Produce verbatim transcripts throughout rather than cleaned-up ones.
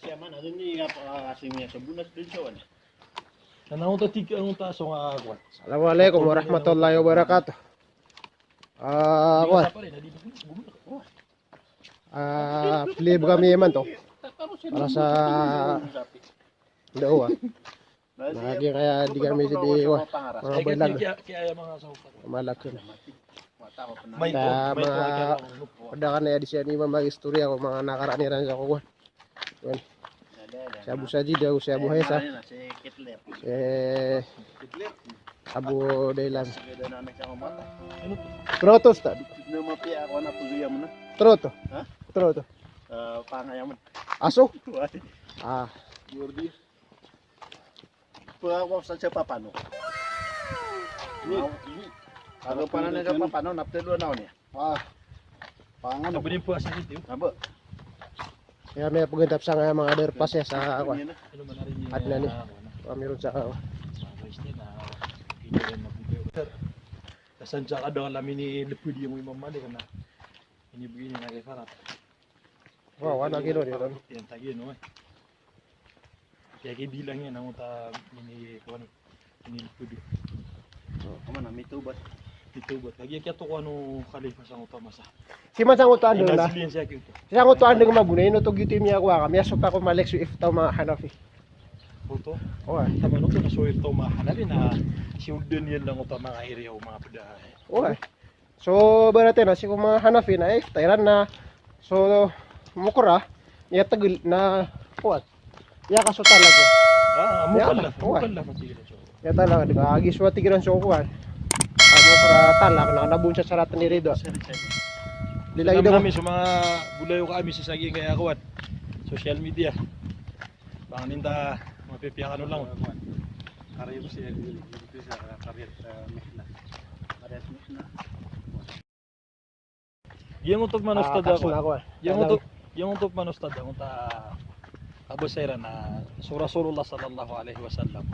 Siya man, ano ni, nga, ah, asing niya sa bunas din siya, wala. Ano, ang tatik, ang taas, ang, ah, kwan. Assalamualaikum warahmatullahi wabarakatuh. Ah, kwan. Ah, play ba kami imanto? Para sa daawa. Na giya kaya di kami sii di, wa, manga balag. Malak yun. Ta manga padakan aya di siya ni mamagistorya ko manga nakaraan iran sa kokowan. Wan. Si Abu Sajid, si Abu Hesa. Si Abu Dailan. Troto, Ustad. Troto. Ha? Troto. Eh, pangayam. Aso? Ah. Pangayam sa papano. Ni. Ano pa na niya sa papano, naptelo na niya. Ah. Pangano. Sabi din po, asin ito. Abo. Kaya may pagandap sa nga mga underpass ya sa, kwan. Ano man na rin yung, Adnan eh. Ah, ano. Kami ron sa, kwan. Mga guys din, ah, hindi rin mabuti. Kasan siya ka daw alam ini lipid yung Imam Malik, ano? Ini begini na kay Farhat. Wa, wa na gino di ron. Yan, tagi, no, eh. Kaya kay bilang yan, ang uta, ini, kuwan, ini lipid. Ama na, mitubat. Mitubat. Lagi kaya to ko ano, Khalifa sa uta masa. Si man sa uta ando na. Nasilian siya kito. Sa uta ando nga mabunay, no, to giti miya kuwa kami, aso pa ko malik so ifta o mga Hanafi. Oto? Owa. Tama no, to na so ifta o mga Hanafi na si Udan yan lang uta mga area o mga peda. Owa. So, ibarat na, sii ko manga Hanafi na, eh, ifta iran na, so, mukra, iya tegel na, kuwan. Iya kasotan lagi. Ah, mukallaf, mukallaf, mati ka so. Iya talak, di ba, agi so ati kiran so kuwan. Ah, mukra talak, na, na bun sa sarat ni Ridho. Di lagi daw. Kami, so manga bolayoka ami sa saging kaya kuwan. Social media. Bang ninta mapipiya kano lang. Karir siya, dito sa karir, ah, mihna. Karir mihna. Giyangkoto man, ah, Ustad, ako. Giyangkoto, giyangkoto man, Ustad, ako ta kabasay iran na so Rasulullah sallallahu alaihi wasallam.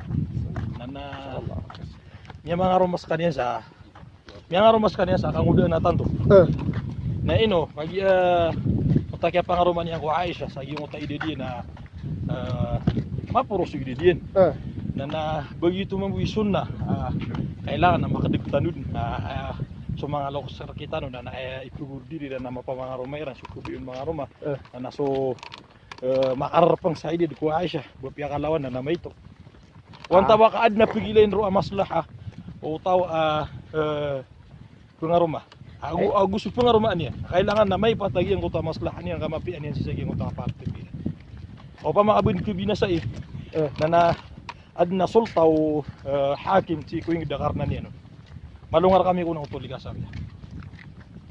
Na, na, sallallahu alaihi wasallam. Niya mangaroma skaniyan sa Miyangaroma skaniyan sa kangodaan a tanto. Eh. Na ino, kagiya, eh, o ta kiyapangaroma niyan ko Aisha, sa giyangkoto a idad iyan na, eh, maporo so idad iyan. Eh. Na, na, ba giyoto mambo i sunnah, ah, kailangan na makadeg tano den, ah, ah, so manga loks rektano na, na, eh, ipegordiri na, na mapamangaroma iran, so kobor iyan mangaroma. Eh. Na, na so eh, makararpeng sa idad ko Aisha, ba piyakalawan na na maito. Wan ta ba ka aden a pegilain roo a maslaha o taw a, eh, pengaroma. Ago, ago so pengaromaan iyan. Kailangan na maipatag iyan giyangkoto a maslaha niyan ka mapiya niyan sii sa giyangkoto a kapateg iyan. Opama ka ben kebinasai. Eh. Na na aden a sulta o, eh, hakim sii ko inged a karna niyan on. Malongar kami ko na oto likasan.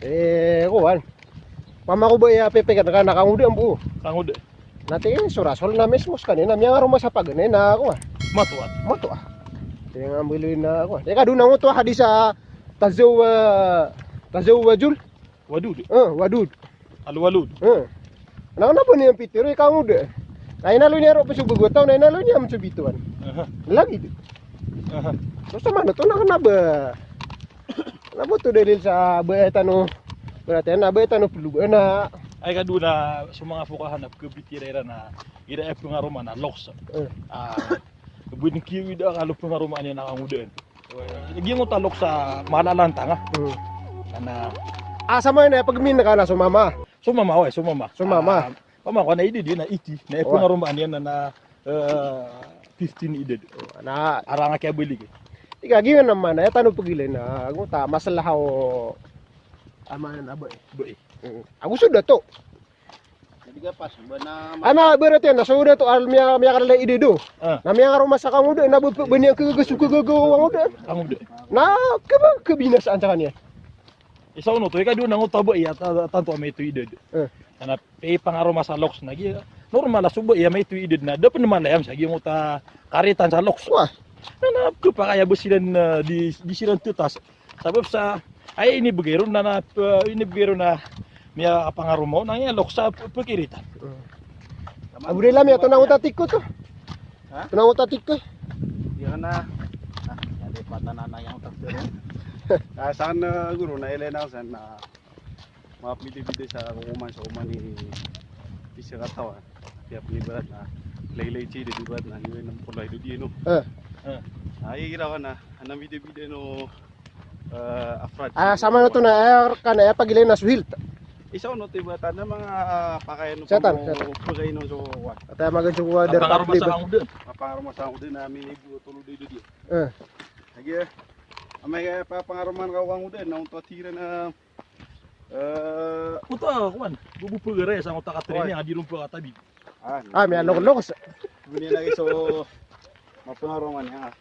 Eh, kowan. Pama ko ba iya pepegan ka na kangoda bo. Kangoda. Na ti so Rasul na mismo skaniyan na miyangaroma sa paganay na kowan. Matoa. Matoa. Ti nga mbili na kowan. Ika do na ngoto a hadis a tazaw-, tazawwajul wadud. Eh, wadud. Al-walud. Eh. Na kena ba niyan pitero i kangoda. Na inaloy niyan roo pen so bago a taw, na inaloy niyan so bitowan. Aha. Lagid. Aha. So sa manoto na kena ba. Na ba oto dalil sa ba tano. Berarti na ba tano perlu ba na. Ay, kado na so manga fuqaha na pekebitira iran na igira aya pengaroma na loks. Eh. Ah, ben kiwida kalo pengaroma niyan na kangodaan. Giyangkoto a loks a malalantang a. Hmm. Kena. Ah, sama na pagmin ka na so mama. So mama, oway, so mama. So mama. Ah, mama ko na idad iyan na iti. Na pengaroma niyan na, na, eh, fifteen idad. Na. Arang a kiyabalig. Ika giyanan man, aya tano pegilain na, ago ta maslaha o ama na bai. Bai. Hmm. Ago so dato. Ama, berarti na so dato a miya, miyakalala i idad o. Ah. Na miyangaroma sa kangoda, na ba, ba niyan kegeso kegeso kangoda. Kangoda. Na keba, kebinasaan sa kaniyan. Isa on oto, ika do na ngoto a bai a ta-, tanto a maito i idad. Eh. Na ipangaroma sa loks na giya. Normal a so bai a maito i idad na da pen malayam sa giyangkoto a karitan sa loks. Wah. Na, na kepakay a ba siran, eh, di, di siran tetas. Sabap sa, ay, inibegay ron na, na, pe-, inibegay ron na, miyapangaroma on, na iya loks a pe-, pekiritan. Hmm. Abu Dela, miyato na ngoto a tiko to. Ha? To na ngoto a tiko. Iya na. Ah, iya di pata na na yang tafsir. Ah, san, eh, guru, na ilay na san na mapidi-pidi sa kokoman, sa kokoman i, i sira taw, ah. Tiap ni barat na, laylay ci di barat na, ni nam polo ay do di, no? Eh. Eh. Ay, ira ka na, anam bida-bida, no, eh, afrad. Ah, sama na to na, eh, ka na, eh, pagilay na suhil. Isa, no, tiba tanda mga, ah, pakay, no, setan, pamo-, setan. Pagay, no, so, wa. Ata magan so wa, ah, darpa pangaroma di sa ba? Kangudaan. Ah, pangaroma sa kangudaan na minibo tolo di, do di. Eh. Lagi, eh. Amay ka pa pangaroman ka kangudaan, na onto a tira na Eh, oto a, kowan, bo bo pegara sa oto a katraining, adi ron pekatabi. Ah, miyanoknok. Bini lagi so mapengaruman ya.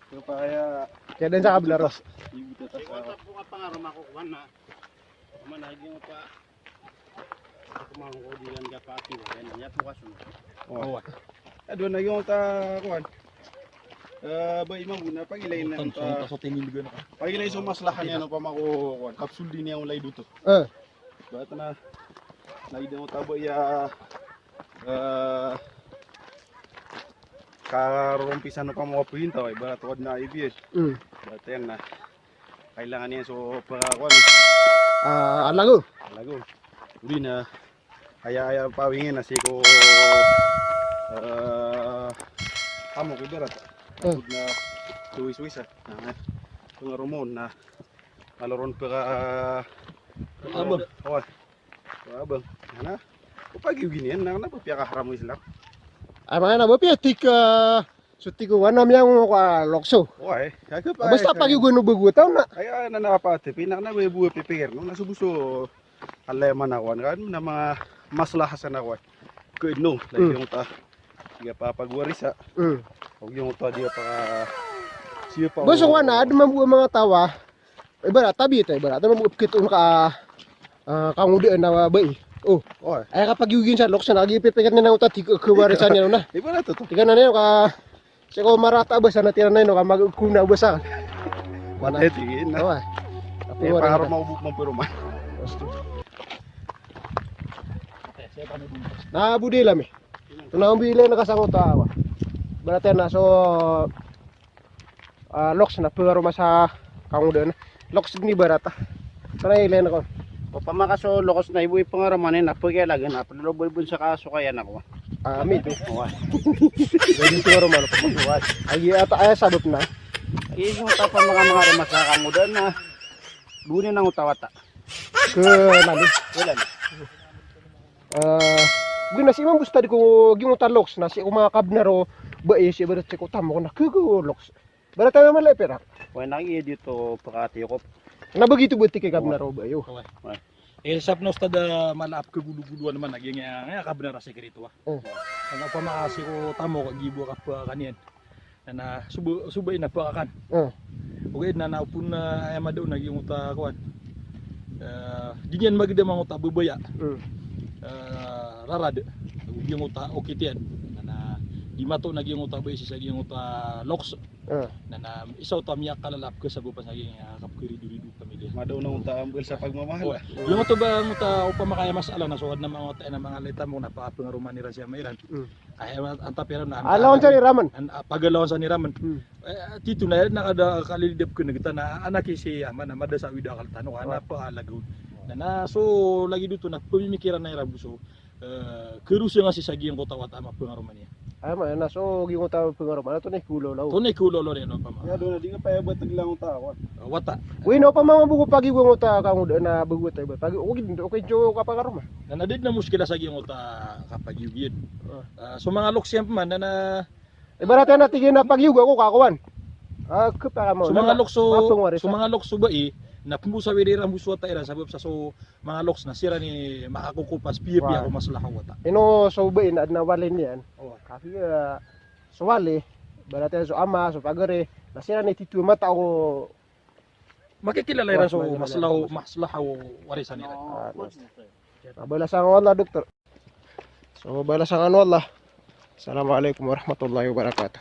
Kepaya. Kaya den sa kabnar. Ibu tata sa. Iwan ta po kapangaroma ko kowan na. Mana lagi mo pa. Ako mangko di lang dapat iwan, ya po kasun. Oh. Ado na giyoto a kowan. Eh, ba, imam na pagilay na ta, pagilay so maslaha niyan, opama ko kowan, kapsul di niyan olay doto. Eh. Ba, tana, na ida mo taba iya, eh, karorompisan opama ko printa, ibarat ko na I B S. Mm. Ba, tiyan na. Kailangan iyan so pekakowan. Ah, alago. Alago. Odi na, aya, aya pawingin na sii ko, eh, amo ko ibarat. Eh. Na suwis-wis, ah. Na, pengaroma on na, maloron peka, abang. Oway. Abang. Na, o pagiwgin iyan, na, na ba piyakaharam o Islam. Ay, manga na ba piyatik, eh, So tiko wana miyango ko a lokso. Oway, kagiya pa. Basta pagiyog o bago a taw na. Aya na na pa te pinak na ba bo pipikir no na so bo so alay man a kowan kan na manga maslaha san a kowan. Ko ino lagi giyoto a di a papagowarisa. Mm. O giyoto a di a paka siya pa. Bo so kowan na adn mambo a manga taw a Ibarat tabi ta, ibarat tabi mambo a pekit on ka, ah, kangodaan a bai. Oh. Aya kapagiyogin sa lokes na, kagiya pipikir niyan na oto a tig a kawarisan iyan on na. Ibarat oto. Tig anan iyan ka, sii ko marata a basa na tiran iyan on ka magkuna a basa. Wana. Eh, tig iyan na. Oway. Tapi wari. Paro mambo, mambo roma. Na bodi lami. Na ombi ilay na kasangoto a wa. Ibarat iyan na so Ah, lokes na pengaroma sa kangodaan. Lokes gini ibarat a. Sana ilay na ko. Opama ka so lokes na ibo i pengaroma niyan na pegiyalagen a pelo bo ibon sa ka so kaya na ko. Ah, mi to. Wa. Gini pengaroma na ko. Wa. Agi ata aya sabap na. Agi so ta pa manga, manga roma sa kangodaan na. Duni na ngota wata. Ke lalu. Ke lalu. Eh, gina sii mambo stad ko giyangkoto a lokes na sii ko manga kabnar o bai sii ibarat sii ko tamok na kego lokes. Ibarat a mala i pera. Oway, na giya di oto pekatiyokop. Na begitu bo tig i kabnar o bai o. Oway. Oway. Eh, sap na ustad a mala a pekagologoloan man a giyangkaya kabnar a sekreto a. Hmm. Na opama ka sii ko tamok a giya bo a kapekakan iyan. Na, na so ba, so bai na pekakan. Hmm. Ogaid na, na opama na aya madaw na giyangkoto a kowan. Eh, di niyan magedam angkoto a babaya. Hmm. Eh, rarad. Giyangkoto a okit iyan. Na, na di mato na giyangkoto a bai sii sa giyangkoto a lokes. Hmm. Na, na isa oto a miyakalala a pekesabapan sa giyangkaya kapekarido-rido pamilya. Madaw na onta ambel sa pagmamahal. Oway. Giyangkoto ba angkoto a opama ka aya masala na so aden a manga wata iyan a manga leta mo na papengaroman iran siya mairan. Hmm. Ay, an-, antap iran na, an-, alawan sa ni Raman. An-, ah, pagalawan sa ni Raman. Hmm. Eh, tito na, na kada kalilidap ko na kita na, anak i si Ama na mada sa wida kal tano, anak pa alagaw. Na, na, so, lagid oto na, pamimikiran na iran bo so, eh, kerosengan sii sa giyangkoto a wata a mapengaroma niyan. Ay, ma, na, so, giyangkoto a mapengaroma, na, tonay kolaw-law. Tonay kolaw-law niyan, opama. Ya, doon na, di ka pa, ya, ba, taglang wata, wata. Wata. Wi, na, opama, mambo ko pagiyog angkoto a kangodaan a bago a taw, ba, pagi-, okay, okay, so, kapangaroma. Na, na, di na muskila sa giyangkoto a kapagiyog iyan. Ah. Ah, so manga lokes iyan pman na, na ibarat iyan na tig iyan a pagiyog ako kakowan. Ah, kepakama. So manga lokes o, so manga lokes o bai na pembosawid iran bo so wata iran sabap sa so manga lokes na siran i makakokopas piyapiya ko maslaha o wata. Ino so bai na aden a wali niyan. Oway. Kapiya, ah, so wali, ibarat iyan so ama, so pagari, na siran i tito a matao ko makikilala iran so maslaha o, maslaha o warisan iran. Ah, na. Ah, balasan ko Allah, doktor. So, balasan kano Allah. Assalamualaikum warahmatullahi wabarakatuh.